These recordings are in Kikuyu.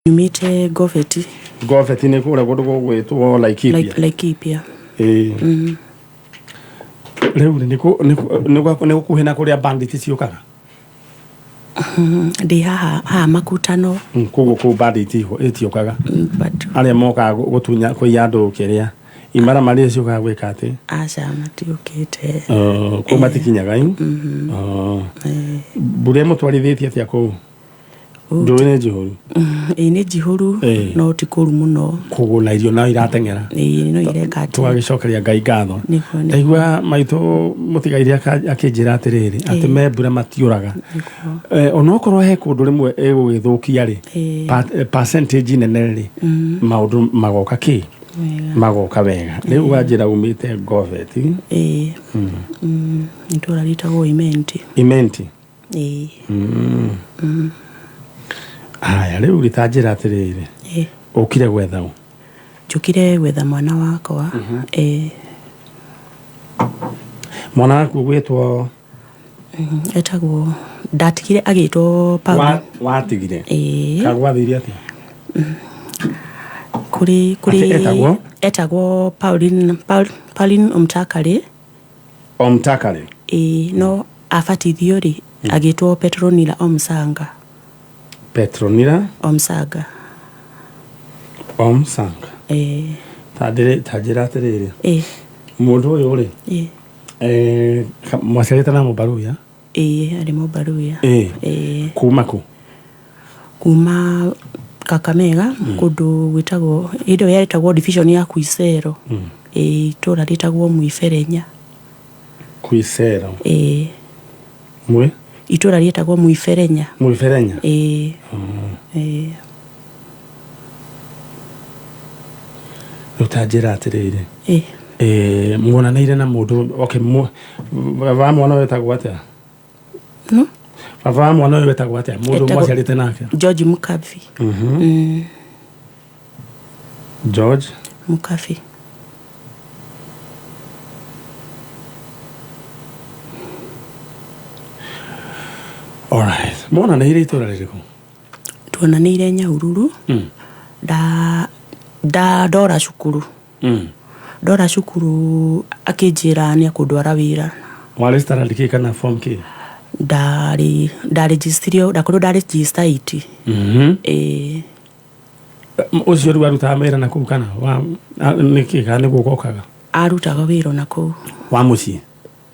Nyumĩte Ngobeti. Ngobeti nĩ kũrĩa kũndũ gũgwĩtwo Laikipia. Laikipia. Ĩĩ. Rĩu rĩ, nĩ gũkuhĩ na kũrĩa bandit ciũkaga? Ndĩ haha haha makutano. Koguo kũu bandit itiũkaga. But Arĩa mokaga gũtunya kũiya andũ kĩrĩa imaramari ciũkaga gwĩka atĩ? Aca, matiũkĩte. Oh, kũu matikinyaga i? Oh. Mbura ĩmũtwarithĩtie atĩa kũu? Njũĩ nĩ njihũru? Ĩĩ, nĩ njihũru. No ti kũru mũno. Koguo na irio no irateng'era? Ĩĩ, no ireka atĩ. Tũgagĩcokeria Ngai ngatho. Nĩguo, nĩguo. Ndaigua maitũ mũtigairĩ akĩnjĩra atĩrĩrĩ, atĩ me mbura matiũraga. Onokorwo he kũndũ rĩmwe ĩgũgĩthũkia rĩ, percentage nene rĩ, maũndũ magoka kĩ? Wega. Magoka wega. Rĩu wanjĩra umĩte Ngobeti. Ĩĩ. Itũũra rĩtagwo Imenti. Imenti. Ĩĩ. Haya, rĩu rĩ, ta njĩra atĩrĩrĩ, ũkire gwetha ũ? Njũkire gwetha mwana wakwa. Ĩĩ. Mwana waku ũgwĩtwo? Etagwo, ndatigire agĩtwo Paulo. Watigire? Ĩĩ. Kagwathire atĩa? Kũrĩ Atĩ etagwo? Etagwo Pauline, Pauline Omtakari. Omtakari. Ĩĩ, no abatithio rĩ, agĩtwo Petronila Omsanga. Petronila Omsanga. Omsanga. Ĩĩ. Ta njĩra atĩrĩrĩ. Ĩĩ. Mũndũ ũyũ rĩ, Ĩĩ. mwaciarĩte na Mũbaruya? Ĩĩ, arĩ Mũbaruya. Ĩĩ. Ĩĩ. Kuma kũ? Kuma Kakamega, kũndũ gwĩtagwo, hĩndĩ ĩyo yetagwo division ya Kuisero. Ĩĩ, itũũra rĩtagwo Mwiberenya. Kuisero. Ĩĩ. Mwi? Itũũra rĩtagwo Mwiberenya. Mwiberenya? Ĩĩ. Ĩĩ. Rĩu ta njĩra atĩrĩrĩ. Ĩĩ. Muonanĩire na mũndũ, okay, baba wa mwana ũyũ etagwo atĩa? No? Baba wa mwana ũyũ etagwo atĩa? Mũndũ Etagwo mwaciarĩte nake? George Mukabi. George Mukabi. Alright. Mwonanĩire itũũra rĩrĩkũ? Tuonanĩire Nyahururu. Nda ndora cukuru. Ndora cukuru akĩnjĩra nĩ ekũndwara wĩra. Warĩ standard kĩ kana form kĩ? Ndarĩ ndaregistirio, ndakorirwo ndaregister 8. Ĩĩ. Ũcio rĩu arutaga wĩra na kũu kana nĩ kĩ, kana nĩ gũka okaga? Arutaga wĩra na kũu. Wa mũciĩ?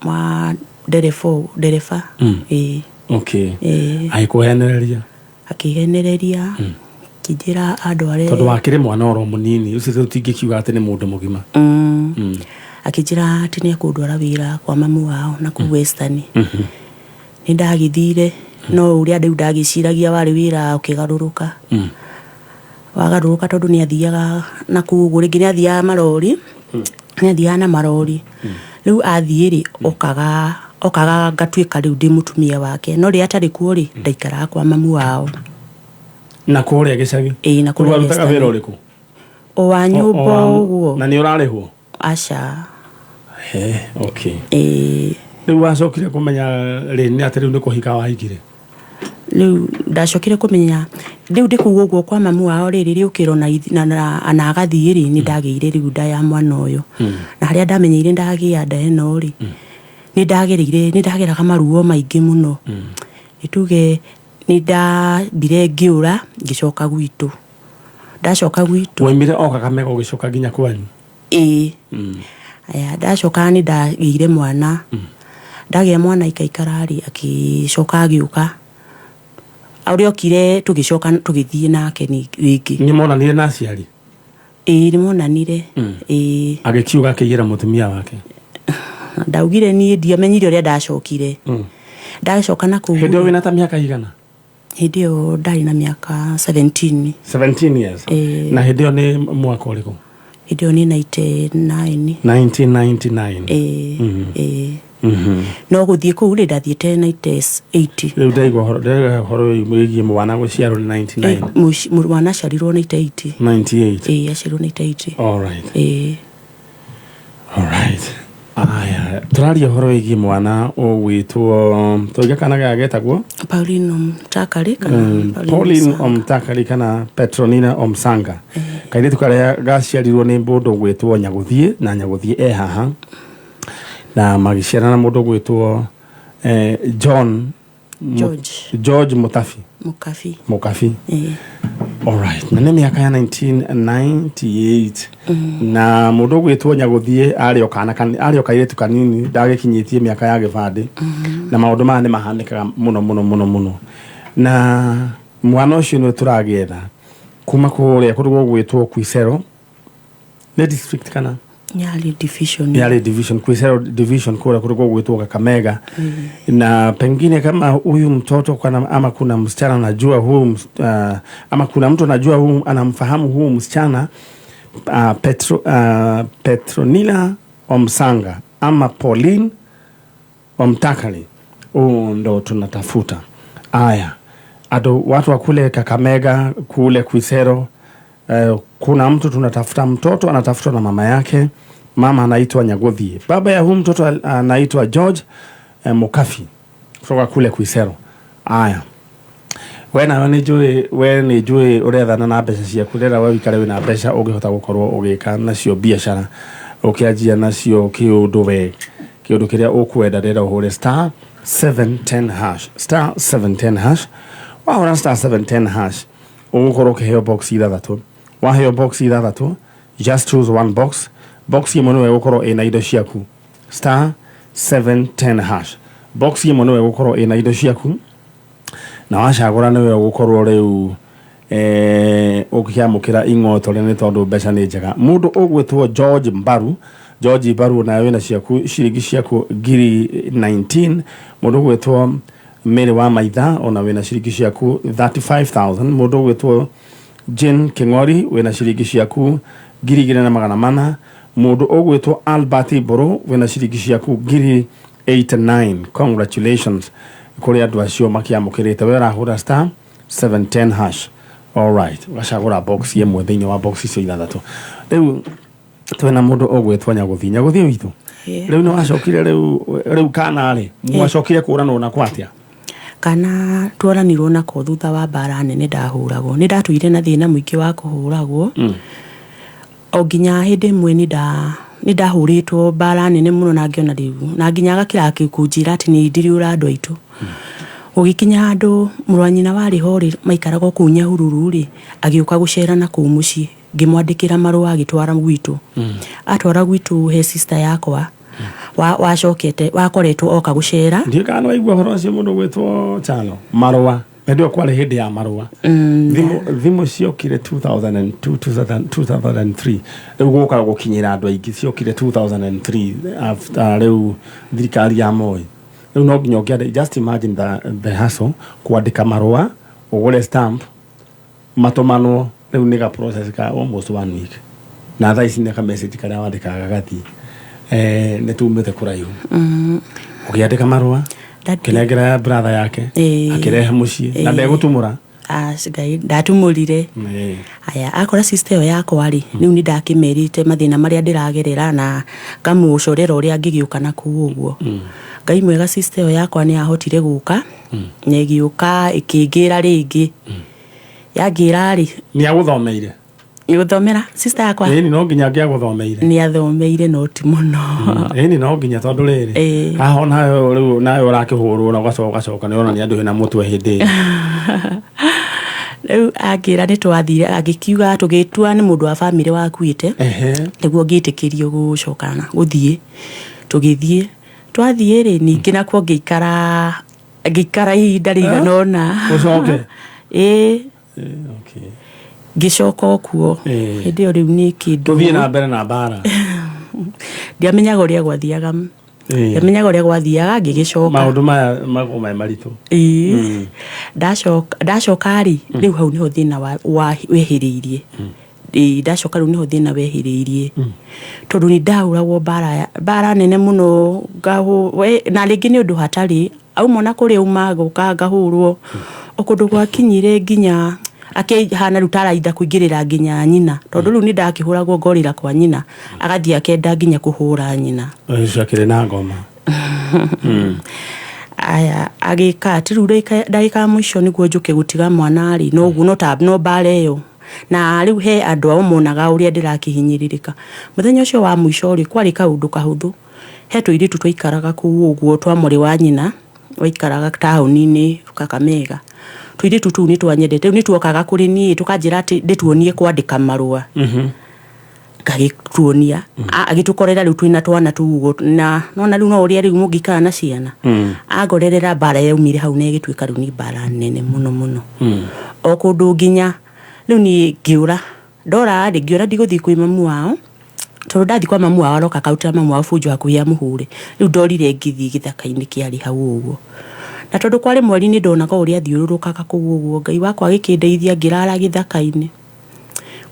Wa ndereba, ndereba. Ĩĩ. Okay. Ĩĩ. Agĩkũhenereria? Akĩhenereria, akĩnjĩra andware. Tondũ wakĩrĩ mwana oro mũnini, ũcio tũtingĩkiuga atĩ nĩ mũndũ mũgima. Akĩnjĩra atĩ nĩ ekũndwara wĩra kwa mamu wao na kũu Western. Nĩ ndagĩthire, no ũrĩa rĩu ndagĩciragia warĩ wĩra ũkĩgarũrũka. Wagarũrũka tondũ nĩ athiaga na kũu ũguo, rĩngĩ nĩ athiaga marori, nĩ athiaga na marori. Rĩu athiĩ rĩ, okaga ngatuĩka rĩu ndĩ mũtumia wake. No rĩrĩa atarĩ kuo rĩ, ndaikaraga kwa mamu wao. Na kũrĩa gĩcagi? Ĩĩ, na kũrĩa Rĩu arutaga gĩcagi. wĩra ũrĩkũ? O wa nyũmba ũguo. Na nĩ ũrarĩhwo? Aca. He, okay. Ĩĩ. Rĩu wacokire kũmenya rĩ nĩ atĩ rĩu nĩ kũhika wahikire? Rĩu ndacokire kũmenya rĩu ndĩ kũu ũguo kwa mamu wao rĩ, rĩrĩa ũkĩrwo na agathiĩ rĩ, nĩ ndagĩire rĩu nda ya mwana ũyũ. Na harĩa ndamenyeire ndagĩa nda ĩno rĩ, nĩ ndagereire, nĩ ndageraga maruo maingĩ mũno. Nĩ tuge nĩ ndambire ngĩũra ngĩcoka gwitũ. Ndacoka gwitũ. Waumire o Kakamega ũgĩcoka nginya kwanyu? Ĩĩ. Aya, ndacoka nĩ ndagĩire mwana. Ndagĩa mwana aikaikara rĩ, agĩcoka agĩũka. Ũrĩa okire tũgĩcoka tũgĩthiĩ nake rĩngĩ. Nĩ monanire na aciari? Ĩĩ, nĩ monanire. Ĩĩ. Agĩkiuga akĩiyĩra mũtumia wake? Ndaugire niĩ ndiamenyire ũrĩa ndacokire. Ndacoka na kũu. Hĩndĩ ĩyo wĩna ta mĩaka igana? Hĩndĩ ĩyo ndarĩ na mĩaka 17. 17 years? Ĩĩ. Na hĩndĩ ĩyo nĩ mwaka ũrĩkũ? Hĩndĩ ĩyo nĩ 99. 1999. Ĩĩ, ĩĩ. No gũthiĩ kũu rĩ, ndathiĩte 98. Rĩu ndaigua ũhoro, ndaigua ũhoro wĩgiĩ mwana gũciarwo nĩ 99. Mwana aciarirwo 98. 98. Ĩĩ, aciarirwo 98. All right. Ĩĩ. All right. Aya, tũraria ũhoro wĩgiĩ mwana ũgwĩtwo, tũiga kana gaya getagwo Pauline Omtakari kana Pauline Pauline Omsanga. Omtakari kana Petronina Omsanga, kairĩtu karĩa gaciarirwo nĩ mũndũ ũgwĩtwo Nyagũthiĩ, na Nyagũthiĩ e haha, na magĩciarana na mũndũ ũgwĩtwo John George. George Mutafi. Mukabi. Mukabi. Eh. Alright, na nĩ mĩaka ya 1998, na mũndũ ũgwĩtwo Nyagũthiĩ arĩ o kana arĩ o kairĩtu kanini, ndagĩkinyĩtie mĩaka ya gĩbandĩ, na maũndũ maya nĩ mahanĩkaga mũno mũno mũno mũno, na mwana ũcio nĩwe tũragĩetha kuma kũrĩa kũndũ gũgwĩtwo Kuisero, nĩ district kana? Nyali division. Nyali division, Kuisero division, kũrĩa kũndũ gũgwĩtwo Kakamega. Na pengine kama huyu mtoto kana, ama kuna msichana anajua huyu ama kuna mtu anajua huyu, anamfahamu huyu msichana Petronila Omsanga ama Pauline Omtakali, huu ndo tunatafuta. Aya, ado watu wa kule Kakamega, kule Kuisero, kuna mtu tunatafuta, mtoto anatafutwa na mama yake. Mama anaitwa Nyagothie, baba ya huyu mtoto anaitwa George Mukafi kutoka kule Kuisero. Aya, we nawe nĩ njũĩ, we nĩ njũĩ ũrethana na mbeca ciaku, rĩra we wĩikare wĩna mbeca ũngĩhota gũkorwo ũgĩka nacio biacara, ũkĩanjia nacio kĩũndũ, we kĩũndũ kĩrĩa ũkwenda. Rĩra ũhũre star 710 hash, star 710 hash. Wahũra star 710 hash, ũgũkorwo ũkĩheo box ithathatũ. Waheo box ithathatũ, just choose one box. Box ĩmwe nĩwe ĩgũkorwo ĩna indo ciaku. Star 710 hash, box ĩmwe nĩwe ĩgũkorwo ĩna indo ciaku, na wacagũra nĩwe ũgũkorwo rĩu ũkĩamũkĩra ing'oto rĩ, nĩ tondũ mbeca nĩ njega. Mũndũ ũgwĩtwo George Mbaru, George Mbaru, nawe wĩna ciaku ciringi ciaku ngiri 19. Mũndũ ũgwĩtwo Mary wa Maitha, ona wĩna ciringi ciaku 35,000. Mũndũ ũgwĩtwo Jane King'ori, wĩna ciringi ciaku 2400. Mũndũ ũgwĩtwo Albert Mbũrũ, wĩna ciringi ciaku ngiri 89. Congratulations kũrĩ andũ acio makĩamũkĩrĩte. We ũrahũra star 710 hash, alright, ũgacagũra box ĩmwe thĩinĩ wa box icio ithathatũ. Rĩu twĩna mũndũ ũgwĩtwo Nyagũthi, Nyagũthi witũ. Rĩu nĩ wacokire, rĩu kana rĩ, mwacokire kũranwo nako atĩa? Kana tworanirwo nako thutha wa mbara nene ndahũragwo. Nĩ ndatũire na thĩna mũingĩ wa kũhũragwo, o nginya hĩndĩ ĩmwe nĩ ndahũrĩtwo mbara nene mũno, na ngĩona rĩu na nginya agakĩra kũnjĩra atĩ nĩ ndiriũra andũ aitũ. Gũgĩkinya handũ mũrũ wa nyina warĩ ho rĩ, maikaraga o kũu Nyahururu rĩ, agĩũka gũcera na kũu mũciĩ. Ngĩmwandĩkĩra marũa, agĩtwara gwitũ. Atwara gwitũ he sister yakwa wacokete wakoretwo oka gũcera. Ndiũ kana waigua ũhoro ũcio, mũndũ ũgwĩtwo Chano, marũa, hĩndĩ ĩyo kwarĩ hĩndĩ ya marũa. Thimũ ciokire 2002, 2000, 2003. Rĩu gũka gũkinyĩra andũ aingĩ ciokire 2003, after rĩu thirikari ya Moi. Rĩu no nginya ũngĩandĩ, just imagine the hustle, kwandĩka marũa, ũgũre stamp, matũmanwo. Rĩu nĩ ga process ka almost one week, na thaa ici nĩ ka message karĩa wandĩkaga gathiĩ. Nĩ tumĩte kũraihu. Ũkĩandĩka marũa, kĩnengera brother yake, akĩrehe mũciĩ na ndegũtumũra. Ah, Ngai ndatumũrire. Aya, akora sister ĩyo yakwa rĩ, rĩu nĩ ndakĩmerĩte mathĩna marĩa ndĩragerera na ngamũcorera ũrĩa angĩgĩũka na kũu ũguo. Ngai mwega, sister ĩyo yakwa nĩ ahotire gũka, na ĩgĩũka ĩkĩngĩra rĩngĩ. Yangĩra rĩ, Nĩ agũthomeire? Gũthomera sister yakwa? Ĩni, no nginya angĩagũthomeire. Nĩ athomeire no ti mũno. Ĩni, no nginya, tondũ rĩrĩ, haha onayo rĩu nawe ũrakĩhũrwo na ũgacoka nĩ ũronania ndũrĩ na mũtwe hĩndĩ ĩyo. Rĩu angĩra nĩ twathire, agĩkiuga tũgĩtua nĩ mũndũ wa bamĩrĩ wakuĩte, nĩguo ngĩtĩkĩrio gũcokana gũthiĩ. Tũgĩthiĩ, twathiĩ rĩ, ningĩ nakuo ngĩikara ihinda rĩigana ũna. Ũcoke? Ĩĩ. Okay. Ngĩcoka o kuo. Hĩndĩ ĩyo rĩu nĩ kĩndũ Tũthiĩ na mbere na mbara. Ndiamenyaga ũrĩa gwathiaga. Ndiamenyaga ũrĩa gwathiaga ngĩgĩcoka. Maũndũ maya makoragwo me maritũ. Ĩĩ. Ndacoka rĩ, rĩu hau nĩho thĩna wa wehĩrĩirie. Ĩĩ, ndacoka rĩu nĩho thĩna wehĩrĩirie, tondũ nĩ ndahũragwo mbara nene mũno, na rĩngĩ nĩ ũndũ hatarĩ auma na kũrĩa uma, goka ngahũrwo o kũndũ gwakinyire nginya Akĩhana rĩu taraitha kũingĩrĩra nginya nyina, tondũ rĩu nĩ ndakĩhũragwo ngorĩra kwa nyina, agathiĩ akenda nginya kũhũra nyina. Ũcio akĩrĩ na ngoma. Aya, agĩka atĩ rĩu ndagĩka ya mũico nĩguo njũke gũtiga mwana rĩ, no ũguo no ta no mbara ĩyo. Na rĩu he andũ ao monaga ũrĩa ndĩrakĩhinyĩrĩrĩka. Mũthenya ũcio wa mũico rĩ, kwarĩ kaũndũ kahũthũ. He tũirĩtu twaikaraga kũu ũguo twa mwarĩ wa nyina waikaraga taũni-inĩ Kakamega. Tũirĩtu tũu nĩ twanyendete, rĩu nĩ tuokaga kũrĩ niĩ tũkanjĩra atĩ ndĩtuonie kwandĩka marũa. Ngagĩtuonia. Agĩtũkorera rĩu twĩna twana tũu ũguo, na nona rĩu no ũrĩa rĩu mũngĩikara na ciana. Angorerera mbara yaumire hau na ĩgĩtuĩka rĩu nĩ mbara nene mũno mũno. O kũndũ nginya rĩu niĩ ngĩũra. Ndora rĩ, ngĩũra ndigũthiĩ kwĩ mamu wao, tondũ ndathiĩ kwa mamu wao aroka akarutĩra mamu wao bunjo hakuhĩ amũhũre. Rĩu ndorire ngĩthiĩ gĩthaka-inĩ kĩarĩ hau ũguo. Na tondũ kwarĩ mweri nĩ ndonaga ũrĩa athiũrũrũkaga kũu ũguo, Ngai wakwa agĩkĩndeithia ngĩrara gĩthaka-inĩ.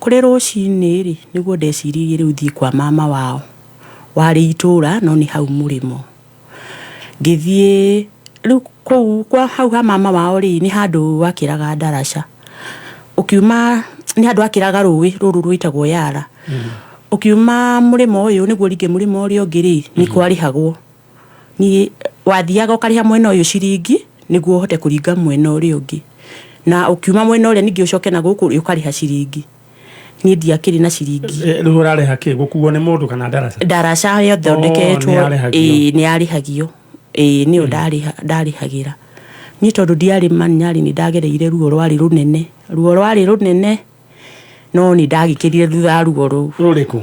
Kũrĩ rũcinĩ rĩ, nĩguo ndeciririe rĩu thiĩ kwa mama wao. Warĩ itũra no nĩ hau mũrĩmo. Ngĩthiĩ rĩu kũu kwa hau ha mama wao rĩ, nĩ handũ wakĩraga ndaraca. Ũkiuma nĩ handũ wakĩraga rũĩ rũrũ rwĩtagwo Yara. Ũkiuma mũrĩmo ũyũ nĩguo ũringe mũrĩmo ũrĩa ũngĩ rĩ, nĩ kwarĩhagwo. Niĩ wathiaga ũkarĩha mwena ũyũ ciringi nĩguo ũhote kũringa mwena ũrĩa ũngĩ. Na ũkiuma mwena ũrĩa ningĩ ũcoke na gũkũ ũkarĩha ciringi. Niĩ ndiakĩrĩ na ciringi. Rĩu ũrarĩha kĩ, gũkuo nĩ mũndũ kana ndaraca? Ndaraca yathondeketwo. Oh, nĩ yarĩhagio. Ĩĩ, nĩ yarĩhagio. Ĩĩ, nĩyo ndarĩhagĩra. Niĩ tondũ ndiarĩ manyarĩ nĩ ndagereire ruo rwarĩ rũnene. Ruo rwarĩ rũnene, no nĩ ndagĩkĩrire thutha wa ruo rũu. Rũrĩkũ?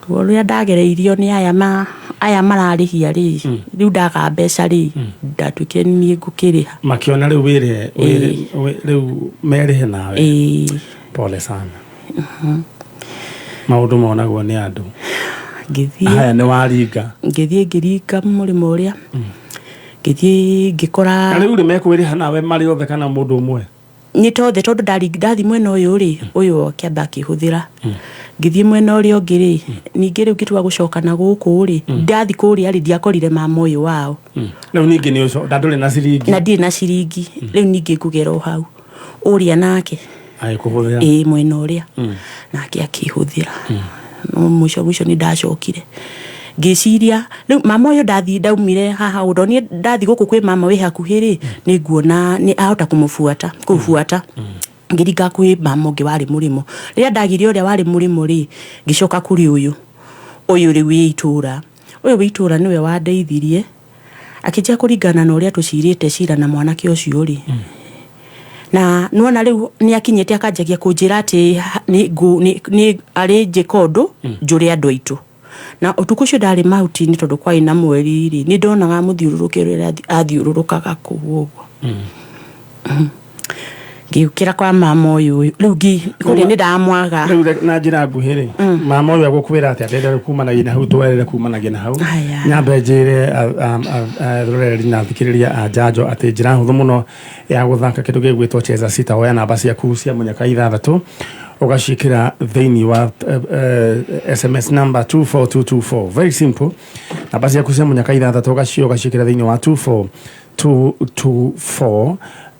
Ruo rũrĩa ndagereirio nĩ aya mararĩhia rĩ, rĩu ndaga mbeca rĩ, ndatuĩkire nĩ niĩ ngũkĩrĩha. Makĩona rĩu wĩrĩhe, rĩu merĩhe nawe. Ĩĩ. Pole sana. Maũndũ monagwo nĩ andũ. Ngĩthiĩ. Haya nĩ waringa. Ngĩthiĩ ngĩringa mũrĩmo ũrĩa. Ngĩthiĩ ngĩkora. Na rĩu rĩ mekwĩrĩha nawe marĩ othe kana mũndũ ũmwe? Nĩ tothe tondũ ndathi mwena ũyũ rĩ, ũyũ akĩamba akĩhũthĩra. Ngĩthiĩ mwena ũrĩa ũngĩ rĩ, ningĩ rĩu ngĩtua gũcoka na gũkũ rĩ, ndathi kũrĩa rĩ, ndiakorire mama ũyũ wao. Rĩu ningĩ nĩ ũco, na ndũrĩ na ciringi. Na ndirĩ na ciringi. Rĩu ningĩ ngũgera o hau. Ũrĩa nake. Agĩkũhũthĩra. Ĩĩ, mwena ũrĩa. Nake akĩhũthĩra. No mũico mũico nĩ ndacokire. Ngĩciria, rĩu mama ũyũ ndathiĩ ndaumire haha ũguo, ndonire ndathiĩ gũkũ kwĩ mama wĩ hakuhĩ rĩ, nĩ nguona nĩ ahota kũmũbuata, kũbuata. Ngĩringa kwĩ mama ũngĩ warĩ mũrĩmo. Rĩrĩa ndagire ũrĩa warĩ mũrĩmo rĩ, ngĩcoka kũrĩ ũyũ. Ũyũ rĩu wĩ itũra. Ũyũ wĩ itũra nĩwe wandeithirie. Akĩnjĩra kũringana na ũrĩa tũcirĩte cira na mwanake ũcio rĩ. Na nĩwona rĩu nĩ akinyĩte akanjagia kũnjĩra atĩ nĩ arĩ njĩka ũndũ njũre andũ aitũ. Na ũtukũ ũcio ndarĩ mahuti-inĩ tondũ kwarĩ na mweri rĩ, nĩ ndonaga mũthiũrũrũke ũrĩa athiũrũrũkaga kũu ũguo. Ngĩũkĩra kwa mama ũyũ, rĩu kũrĩa nĩ ndamwaga. Rĩu na njĩra nguhĩ rĩ, mama ũyũ agũkwĩra atĩa? Ndĩrenda rĩu kumanagia na hau, twerere kumanagia na hau. Nyambe njĩre aroreri na athikĩrĩria a Njanjo atĩ njĩra hũthũ mũno ya gũthaka kĩndũ gĩgwĩtwo Cheza Sita, oya namba ciaku cia mũnyaka ithathatũ ũgaciĩkĩra thĩinĩ wa SMS number 24224. Very simple. Namba ciaku cia mũnyaka ithathatũ ũgaciĩkĩra thĩinĩ wa 24224.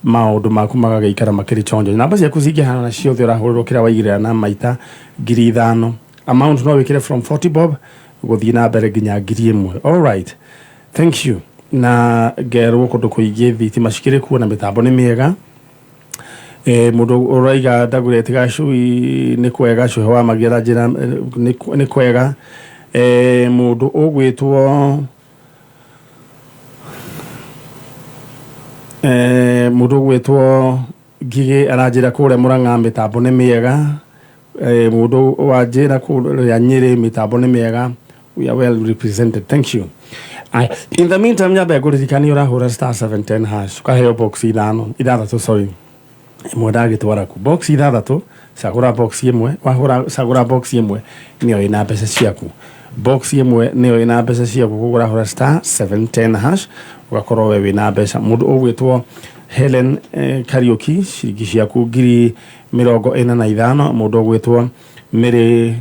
Maũndũ maku magagĩikara makĩrĩ chonjo. Namba ciaku cingĩhana na ciothe ũrahũrĩrwo kĩrĩa waigĩrĩra na maita ngiri ithano. Amount no wĩkĩre from 40 bob gũthiĩ na mbere nginya ngiri ĩmwe. All right. Thank you. Na ngerwo kũndũ kũingĩ thitima cikĩrĩ kuo na mĩtambo nĩ mĩega. Mũndũ ũraiga ndagũrĩte gacui nĩ kwega, cuhe wa magira njĩra nĩ kwega. Mũndũ ũgwĩtwo mũndũ ũgwĩtwo Ngigĩ aranjĩra kũrĩa Mũrang'a mĩtambo nĩ mĩega. Mũndũ wanjĩra kũrĩa Nyĩrĩ mĩtambo nĩ mĩega. We are well represented. Thank you. In the meantime, nyambe ngũririkanie ũrahũra star 710 hash ũkaheo box ithano, ithathatũ, sorry. Ĩmwe ndagĩtwara ku. Box ithathatũ, cagũra box ĩmwe, wahũra cagũra box ĩmwe nĩyo ĩna mbeca ciaku. Box ĩmwe nĩyo ĩna mbeca ciaku, koguo ũrahũra star 710 hash ũgakorwo we wĩna mbeca. Mũndũ ũgwĩtwo Helen Kariuki, ciringi ciaku ngiri mĩrongo ĩna na ithano. Mũndũ ũgwĩtwo Mary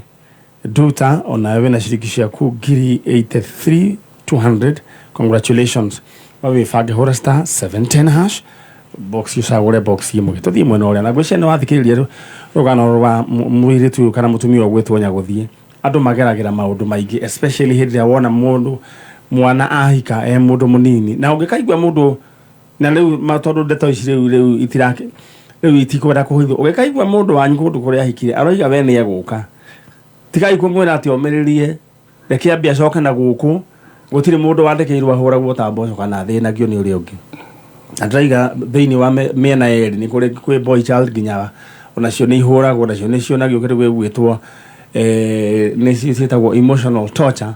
Duta, onawe wĩna ciringi ciaku ngiri 83,200. Congratulations. Wĩbange, hũra star 710 hash. Box, ũcagũre box ĩmwe, tũthiĩ mwena ũrĩa. Na ngwĩciria nĩ wathikĩrĩria rũgano rwa mũirĩtu ũyũ kana mũtumia ũyũ ũgwĩtwo Nyagũthiĩ. Andũ mageragĩra maũndũ maingĩ, especially hĩndĩ ĩrĩa wona mũndũ mwana ahika e mũndũ mũnini, na ũngĩkaigua mũndũ na rĩu tondũ ndeto ici rĩu itirake, rĩu itikwenda kũhithwo. Ũngĩkaigua mũndũ wanyu kũndũ kũrĩa ahikire aroiga we nĩ egũka, tigai kũmwĩra atĩ omĩrĩrie, reke ambie acoke na gũkũ. Gũtirĩ mũndũ wandĩkĩirwo ahũragwo ta mboco kana athĩnagio nĩ ũrĩa ũngĩ. Na ndĩraiga thĩinĩ wa mĩena yerĩ nĩ kũrĩ kwĩ boy child, nginya onacio nĩ ihũragwo, nacio nĩ cionagio kĩndũ gĩgwĩtwo nĩ ciĩtagwo emotional torture.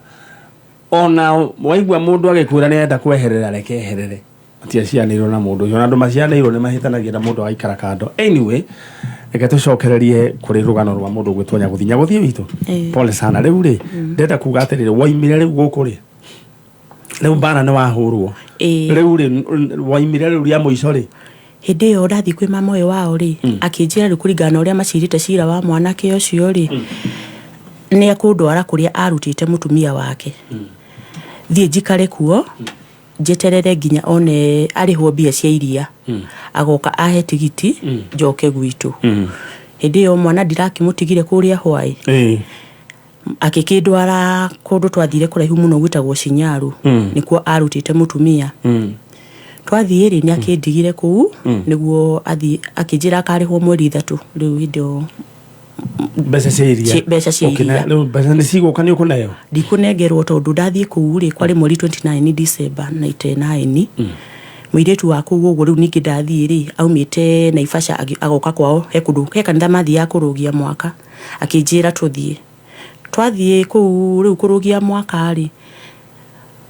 Ona waigua mũndũ agĩkwĩra nĩ arenda kweherera, reke eherere. Matiacianĩirwo na mũndũ ũcio, na andũ macianĩirwo nĩ mahĩtanagia na mũndũ agaikara kando. Anyway, reke tũcokererie kũrĩ rũgano rwa mũndũ ũgwĩtwo Nyagũthi. Nyagũthiĩ witũ, pole sana. Rĩu rĩ, ndĩrenda kuga atĩrĩrĩ, waimire rĩu gũkũ rĩ, rĩu mbara nĩ wahũrwo? Ĩĩ. Rĩu rĩ, waimire rĩu rĩa mũico rĩ? Hĩndĩ ĩyo ndathiĩ kwĩ mama ũyũ wao rĩ, akĩnjĩra rĩu kũringana na ũrĩa macirĩte cira wa mwanake ũcio rĩ, nĩ ekũndwara kũrĩa arutĩte mũtumia wake, thiĩ njikare kuo njeterere nginya one arĩhwo mbia cia iria, agoka ahe tigiti njoke gwitũ. Hĩndĩ ĩyo mwana ndirakĩmũtigire kũrĩa hwaĩ. Akĩkĩndwara kũndũ twathire kũraihu mũno gwĩtagwo Cinyaru. Nĩkuo arutĩte mũtumia. Twathiĩ rĩ, nĩ akĩndigire kũu nĩguo athiĩ, akĩnjĩra akarĩhwo mweri 3 rĩu hĩndĩ ĩyo. Mbeca cia iria? Mbeca cia iria. Rĩu mbeca nĩ cigũka, nĩ ũkũneo? Ndikũnengerwo, tondũ ndathiĩ kũu rĩ, kwarĩ mweri 29 December 99. Mũirĩtu wa kũu ũguo rĩu ningĩ ndathiĩ rĩ, aumĩte Naivasha agoka kwao, he kũndũ he kanitha mathiaga kũrũgia mwaka, akĩnjĩra tũthiĩ. Twathiĩ kũu rĩu kũrũgia mwaka rĩ,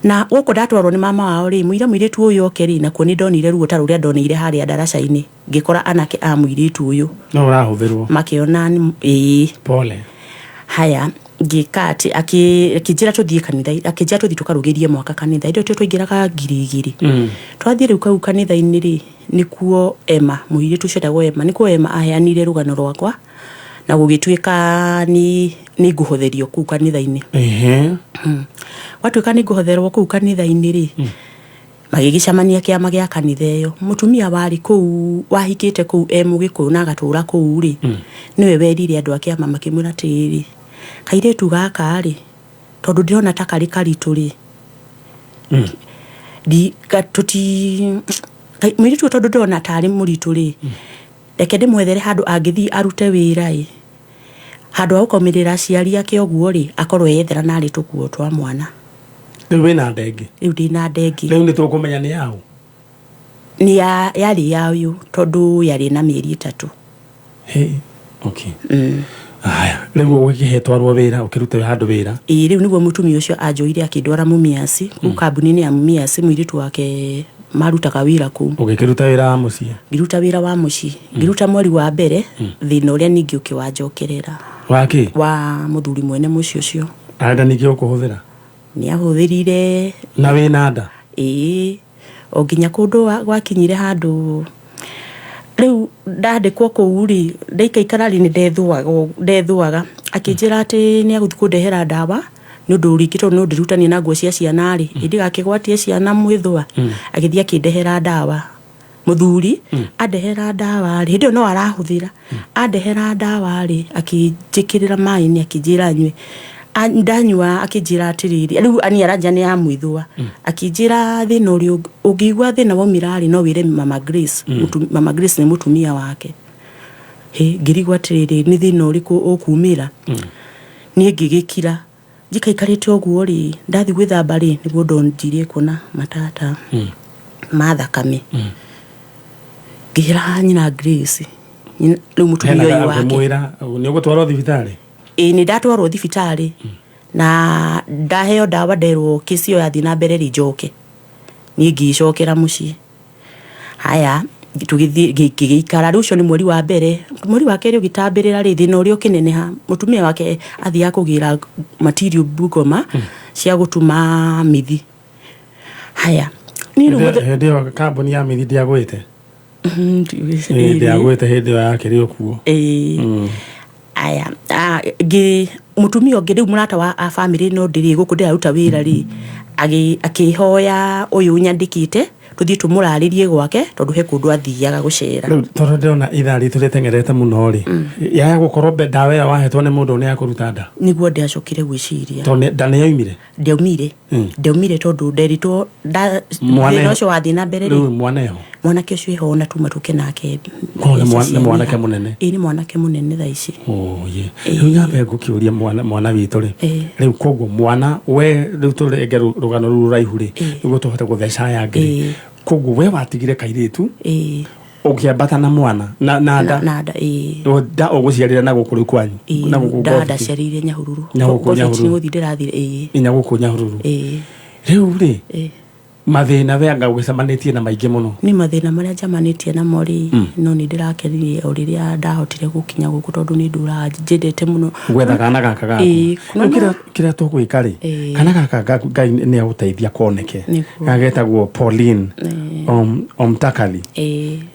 na gũkũ ndatwarwo nĩ mama wao rĩ, mũira mũirĩtu ũyũ oke rĩ, nakuo nĩ ndonire ruo ta rũrĩa ndoneire harĩa ndaraca-inĩ, ngĩkora anake a mũirĩtu ũyũ No ũrahũthĩrwo. Makĩona ĩĩ. Pole. Haya, ngĩka atĩ akĩnjĩra tũthiĩ kanitha, akĩnjĩra tũthiĩ tũkarũgĩrie mwaka kanitha. Hĩndĩ ĩyo tũo twaingĩraga 2000. Twathiĩ rĩu kau kanitha-inĩ rĩ, nĩkuo Emma, mũirĩtu ũcio etagwo Emma, nĩkuo Emma aheanire rũgano rwakwa na gũgĩtuĩka nĩ ngũhotherio kũu kanitha-inĩ. Gwatuĩka nĩ ngũhotherwo kũu kanitha-inĩ rĩ, magĩgĩcemania kĩama gĩa kanitha ĩyo. Mũtumia warĩ kũu wahikĩte kũu e mũgĩkũyũ na agatũra kũu rĩ, nĩwe werire andũ a kĩama, makĩmwĩra atĩrĩrĩ, kairĩtu gaka rĩ, tondũ ndĩrona ta karĩ karitũ rĩ, ndi tũti mũirĩtu ũyũ, tondũ ndĩrona tarĩ mũritũ rĩ, reke ndĩmwethere handũ angĩthiĩ arute wĩra ĩ, handũ ha gũkomĩrĩra aciari ake ũguo rĩ, akorwo eyethera narĩ tũkuo twa mwana. Rĩu wĩna ndengi? Rĩu ndĩna ndengi. Rĩu nĩ tũkũmenya nĩ yaũ? Nĩ ya yarĩ ya ũyũ, tondũ yarĩ na mĩeri 3. Hey, okay. Haya, rĩu ũgĩkĩhe twarwo wĩra, ũkĩruta handũ wĩra? Ĩĩ, rĩu nĩguo mũtumia ũcio anjoire akĩndwara Mumias, kũu kambuni-inĩ ya Mumias, mũirĩtu wake marutaga wĩra kũu. Ũgĩkĩruta wĩra wa mũciĩ? Ngĩruta wĩra wa mũciĩ, ngĩruta mweri wa mbere, thĩna ũrĩa ningĩ ũkĩwanjokerera. Wakĩ? Wa mũthuri mwene mũciĩ ũcio. Arenda ningĩ gũkũhũthĩra? Nĩ ahũthĩrire. Na wĩna nda? Ĩĩ, o nginya kũndũ gwakinyire handũ rĩu ndandĩkwo kũu rĩ, ndaikaikara rĩ, nĩ ndethũaga ndethũaga. Akĩnjĩra atĩ nĩ agũthiĩ kũndehera ndawa nĩ ũndũ rĩngĩ tondũ no ndĩrutanie na nguo cia ciana rĩ, ndigakĩgwatie ciana mwĩthũa. Agĩthiĩ akĩndehera ndawa. Mũthuri andehera ndawa rĩ, hĩndĩ ĩyo no arahũthĩra, andehera ndawa rĩ, akĩnjĩkĩrĩra maĩ-inĩ, akĩnjĩra nyue. Ndanyua akĩnjĩra atĩrĩrĩ, rĩu ani aranjĩra nĩ ya mwĩthũa, akĩnjĩra thĩna ũrĩa ũngĩigua thĩna waumĩra rĩ, no wĩre Mama Grace. Mama Grace nĩ mũtumia wake. Hĩ, ngĩrigwo atĩrĩrĩ, nĩ thĩna ũrĩkũ ũkumĩra? Niĩ ngĩgĩkira njikaikarĩte ũguo rĩ, ndathiĩ gwĩthamba rĩ, nĩguo ndonjirie kuona matata ma thakame. Ngĩra nyina Grace, rĩu mũtumia ũyũ wake. Ũkĩmwĩra nĩ ũgũtwarwo thibitarĩ? Ĩĩ, nĩ ndatwarwo thibitarĩ na ndaheo ndawa, nderwo kĩci ĩyo yathiĩ na mbere rĩ, njoke. Niĩ ngĩcokera mũciĩ. Haya, tũgĩthiĩ ngĩgĩikara. Rĩu ũcio nĩ mweri wa mbere. Mweri wa kerĩ ũgĩtambĩrĩra rĩ, thĩna ũrĩa ũkĩneneha, mũtumia wake athiaga kũgĩra material Bungoma cia gũtuma mithi. Haya, niĩ rĩu Hĩndĩ ĩyo kambuni ya mithi ndĩagwĩte? Ĩĩ, ndĩagwĩte hĩndĩ ĩyo yakĩrĩ o kuo. Ĩĩ. Aya, ngĩ mũtumia ũngĩ rĩu, mũrata wa a bamĩrĩ, no ndĩrĩ gũkũ ndĩraruta wĩra rĩ, akĩhoya ũyũ nyandĩkĩte Tũthiĩ tũmũrarĩrie gwake tondũ he kũndũ athiaga gũcera. Rĩu tondũ ndĩrona ithaa ritũ rĩteng'erete mũno rĩ, yaya gũkorwo ndawa ĩyo wahetwo nĩ mũndũ nĩ ya kũruta nda? Nĩguo ndĩacokire gwĩciria. Tondũ nda nĩ yaumire. Ndiaumire. Ndiaumire tondũ nderitwo Mwana thĩna ũcio wathiĩ na mbere rĩ. Rĩu mwana eho? Mwanake ũcio eho ona tuma tũke nake. Koguo nĩ mbeca nĩ cia mwanake wĩra. Mũnene. Ĩĩ, nĩ mwanake mũnene thaa ici. Oye, rĩu nyambe ngũkĩũria, mwana witũ rĩ, rĩu koguo mwana we, rĩu tũrenge rũgano rũu rũraihu rĩ, nĩguo tũhote gũtheca aya angĩ rĩ. Koguo we watigire kairĩtu, ũkĩambata na mwana na nda? Na nda, ĩĩ. Nda ũgũciarĩra na gũkũ rĩu kwanyu? Na gũkũ Nda Ngobiti? ndaciarĩire Nyahururu. Na gũkũ Ngobiti. Nyahururu. Nĩ gũthiĩ ndĩrathire, ĩĩ. Inya gũkũ Nyahururu. Ĩĩ. Rĩu rĩ, mathĩna we anga ũgĩcemanĩtie na maingĩ mũno. Nĩ mathĩna marĩa njamanĩtie namo rĩ, no nĩ ndĩrakenire o rĩrĩa ndahotire gũkinya gũkũ tondũ nĩ ndũraga njendete mũno gwetha kana gaka gaku. Ĩĩ. Rĩu kĩrĩa tũgwĩka rĩ, kana gaka gaku Ngai nĩ agũteithia koneke. Gagetagwo Pauline Omtakali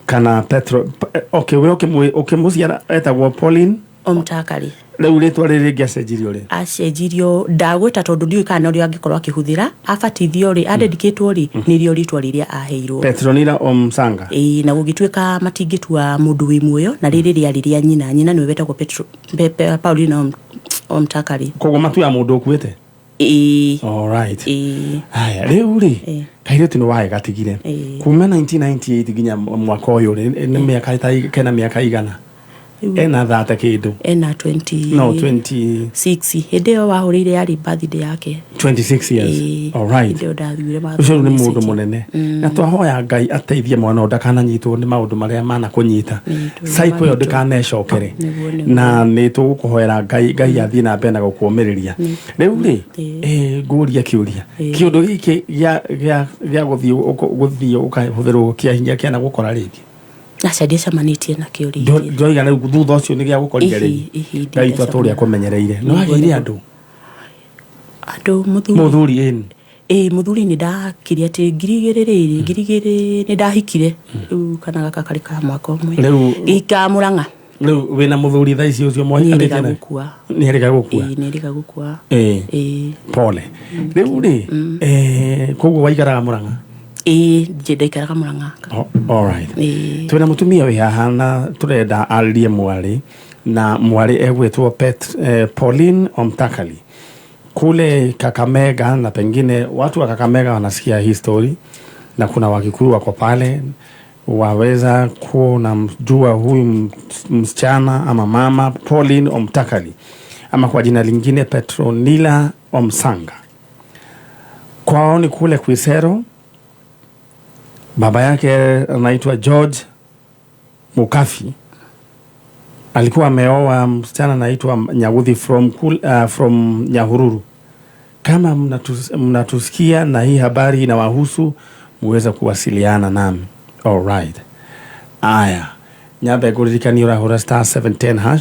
kana Petro. Okay, we ũkĩmũciara etagwo Pauline Omtakali. Rĩu rĩtwa rĩrĩ rĩngĩ acenjirio rĩ? Acenjirio ndagwĩta tondũ ndiũĩ kana ũrĩa angĩkorwo akĩhũthĩra abatithio rĩ, adedikĩtwo rĩ, nĩrĩo rĩtwa rĩrĩa aheirwo. Petronila Omsanga. Ĩĩ, na gũgĩtuĩka matingĩtua mũndũ wĩ muoyo na rĩrĩ rĩarĩ rĩa nyina. Nyina nĩwe wetagwo Petro, Paulina Omtakali. Koguo matuya mũndũ ũkuĩte. Ĩĩ. Alright. Ĩĩ. Haya, rĩu rĩ, kairĩtu nĩ wae gatigire kuma 1998 nginya mwaka ũyũ rĩ, nĩ mĩaka ta kena mĩaka igana? Rĩu Ena thate kĩndũ? Ena 20 No 20 6. Hĩndĩ ĩyo wahũrĩire yarĩ birthday yake. 26 years. Ĩĩ. Alright. Hĩndĩ ĩyo ndathire. Ũcio rĩu nĩ mũndũ mũnene, na twahoya Ngai ateithie mwana ũyũ ndakananyitwo nĩ maũndũ marĩa manakũnyita, cycle ĩyo ndĩkanecokere. Nĩguo. Na nĩ tũgũkũhoera Ngai, Ngai athiĩ na mbere na gũkũũmĩrĩria. Rĩu rĩ, ngũrie kĩũria, kĩũndũ gĩkĩ gĩa gũthiĩ ũkahũthĩrwo kĩa hinya kĩana gũkora rĩngĩ? Aca, ndiacemanĩtie nakĩo rĩngĩ. Ndoiga rĩu thutha ũcio nĩ gĩa gũkorire rĩngĩ? Ihi, Ngai tu atũrĩa kũmenyereire no agĩire andũ. Andũ, mũthuri? Mũthuri, ĩni. Ĩĩ, mũthuri nĩ ndakire atĩ 2000 rĩrĩ, 2000 nĩ ndahikire. Rĩu kana gaka karĩ ka mwaka 1. Rĩu Gĩikara Mũrang'a. Rĩu wĩna mũthuri thaa ici ũcio Nĩ mwahikanĩtie erĩga nake? gũkua. Nĩ erĩga gũkua? Ĩĩ, nĩ erĩga gũkua. Ĩĩ. Ĩĩ. Pole. Rĩu rĩ, koguo waikaraga Mũrang'a? Ĩĩ, nje ndaikaraga Mũrang'a. Alright. Ĩĩ. Twĩna mũtumia wĩ haha na tũrenda arĩrie mwarĩ, na mwarĩ egwĩtwo Pauline Omtakali kule Kakamega, na pengine watu wa Kakamega wanasikia hii story na kuna Wakikuyu wako pale waweza kuwa mjua huyu msichana ama mama Pauline Omtakali ama kwa jina lingine Petronila Omsanga. Kwao ni kule Kuisero. Baba yake anaitwa George Mukafi, alikuwa ameoa msichana anaitwa Nyaguthi from Nyahururu. Kama mnatusikia na hii habari inawahusu, muweze kuwasiliana nami. Alright. Aya, nyambe ngũririkanie ũrahũra *710#,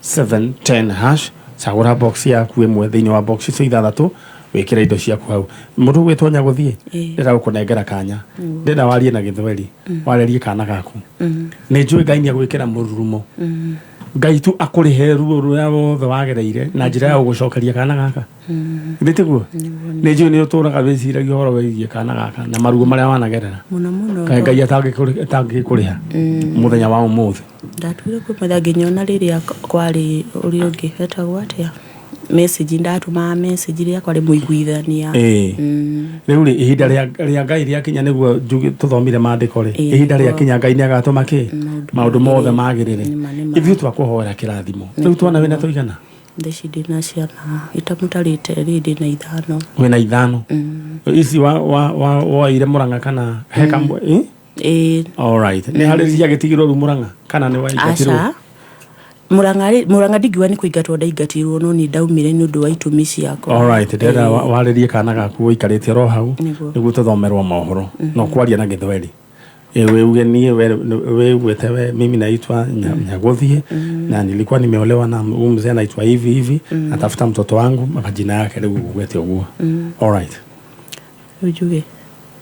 *710#, cagũra box yaku ĩmwe thĩinĩ wa box icio ithathatũ, wĩkĩre indo ciaku hau. Mũndũ ũgwĩtwo Nyagũthiĩ, ndĩrenda gũkũnengera kanya, ndĩrenda warie na gĩthweri, warĩrie kana gaku. Nĩ njũĩ Ngai nĩ agwĩkĩra mũrurumo. Ngai tu akũrĩhe ruo rũrĩa wothe wagereire na njĩra ya gũgũcokeria kana gaka. Nĩ tiguo? Nĩ njũĩ nĩ ũtũraga wĩciragia ũhoro wĩgiĩ kana gaka na maruo marĩa wanagerera. Mũno mũno. Kaĩ Ngai atangĩkũrĩha mũthenya wa ũmũthĩ? Ndatuire kwĩmetha ngĩnyona rĩrĩa kwarĩ ũrĩa ũngĩ etagwo atĩa, message, ndatũmaga message rĩrĩa kwarĩ mũiguithania. Rĩu rĩ, ihinda rĩa Ngai rĩakinya, nĩguo tũthomire maandĩko rĩ, ihinda rĩakinya Ngai nĩ agatũma kĩ Maũndũ maũndũ mothe magĩrĩre. Nĩma, nĩma. Ithuĩ twakũhoera kĩrathimo. Rĩu twana wĩna tũigana? Thaa ici ndĩna ciana itamũtarĩte rĩ, ndĩna ithano. Wĩna ithano. Ici woeire Mũrang'a kana he kamwe, eh? Ĩĩ. Alright, nĩ harĩ ciagĩtigirwo rĩu Mũrang'a kana nĩ waingatirwo? Aca, Mũrang'a rĩ, Mũrang'a ndingiuga nĩ kũingatwo ndaingatirwo, no nĩ ndaumire nĩ ũndũ wa itũmi ciakwa. Alright, ndĩrenda warĩrie kana gaku ũikarĩte oro hau. Nĩguo tũthomerwo mohoro no kwaria na gĩthweri. Wĩ uge niĩ we ugwete we mimi naitwa Nyaguthie na nilikuwa nimeolewa na huyu mzee anaitwa hivi hivi, natafuta mtoto wangu, majina yake rĩu ugwete ũguo. Alright. Rĩu njuge?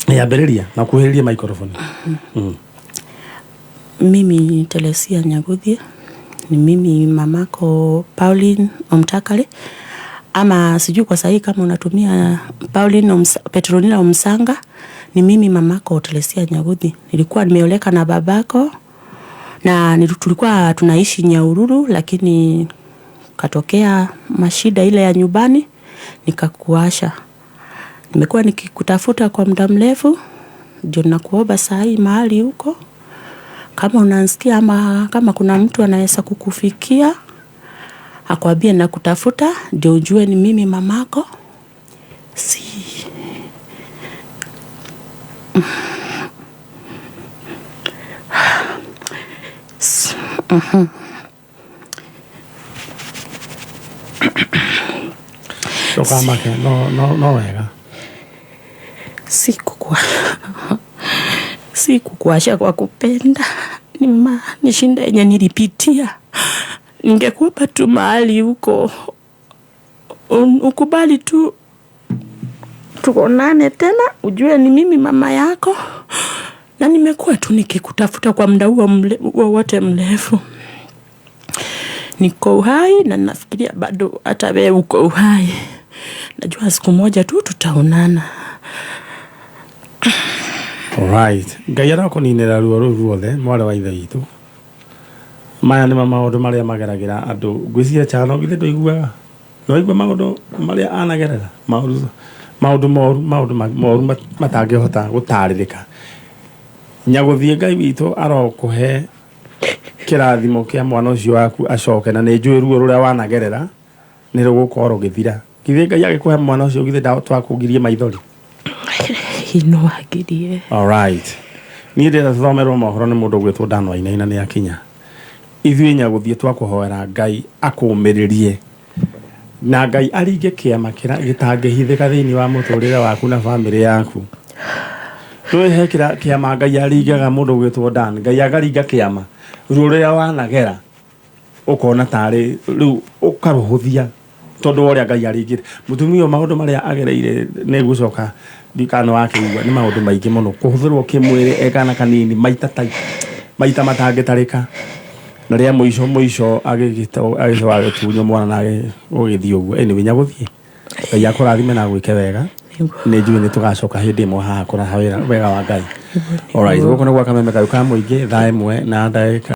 Yambĩrĩria na kuhĩrĩrie microphone. Mimi Telesia Nyaguthie, ni mimi mamako Pauline Omtakale, ama sijui kwa sahii kama unatumia Pauline Petronila Omsanga. Ni mimi mamako Teresia Nyaguthi. Nilikuwa nimeoleka na babako na tulikuwa tunaishi Nyahururu, lakini katokea mashida ile ya nyumbani nikakuasha. Nimekuwa nikikutafuta kwa muda mrefu, ndio nakuomba saa hii mahali huko, kama unansikia ama kama kuna mtu anaweza kukufikia akwambie nakutafuta, ndio ujue ni mimi mamako. Si Ndũkamake, no no no wega. Sikukuasha kwa kupenda, ni shinda yenye nilipitia. Ningekupa tu mahali huko ukubali tu tuonane tena, ujue ni mimi mama yako, na nimekuwa tu nikikutafuta kwa muda huo wote mrefu. Niko uhai na nafikiria bado hata wewe uko uhai. Najua siku moja tu tutaonana. Alright. Ngai arakũninĩra ruo rũu ruothe mwarĩ wa ithe witũ. Maya nĩmo maũndũ marĩa mageragĩra andũ. Ngwĩciria Chano githĩ ndũiguaga? Nĩwaigua maũndũ marĩa anagerera? Maũndũ moru, maũndũ moru matangĩhota gũtarĩrĩka. Nyagũthiĩ Ngai witũ arokũhe kĩrathimo kĩa mwana ũcio waku acoke, na nĩ njũĩ ruo rũrĩa wanagerera nĩ rũgũkorwo rũgĩthira. Githĩ Ngai agĩkũhe mwana ũcio githĩ ndatwakũgirie maithori? No angirie. Alright. Niĩ ndĩrenda tũthomerwo mohoro nĩ mũndũ ũgwĩtwo Dan Wainaina nĩ akinya. Ithuĩ Nyagũthiĩ twakũhoera Ngai akũmĩrĩrie na Ngai aringe kĩama gĩtangĩhithĩka thĩinĩ wa mũtũrĩre waku na bamĩrĩ yaku. Ndũĩ he kĩama Ngai aringaga mũndũ ũgwĩtwo Dan, Ngai akaringa kĩama ruo rũrĩa wanagera ũkona tarĩ rĩu ũkarũhũthia tondũ wa ũrĩa Ngai aringĩte. Mũtumia ũyũ maũndũ marĩa agereire nĩ gũcoka ndikana wakĩigua nĩ maũndũ maingĩ mũno, kũhũthĩrwo kĩmwĩrĩ e kana kanini maita ta maita matangĩtarĩka, na rĩa mũico mũico agĩcoka agĩtunywo mwana na gũgĩthiĩ ũguo. Anyway, Nyagũthiĩ Ngai akũrathime na agwĩke wega. Nĩ njũĩ nĩ tũgacoka hĩndĩ ĩmwe haha kũraha wega wa Ngai. Alright, gũkũ nĩ gwa Kameme Kayũ ka Mũingĩ, thaa 1 na ndagĩka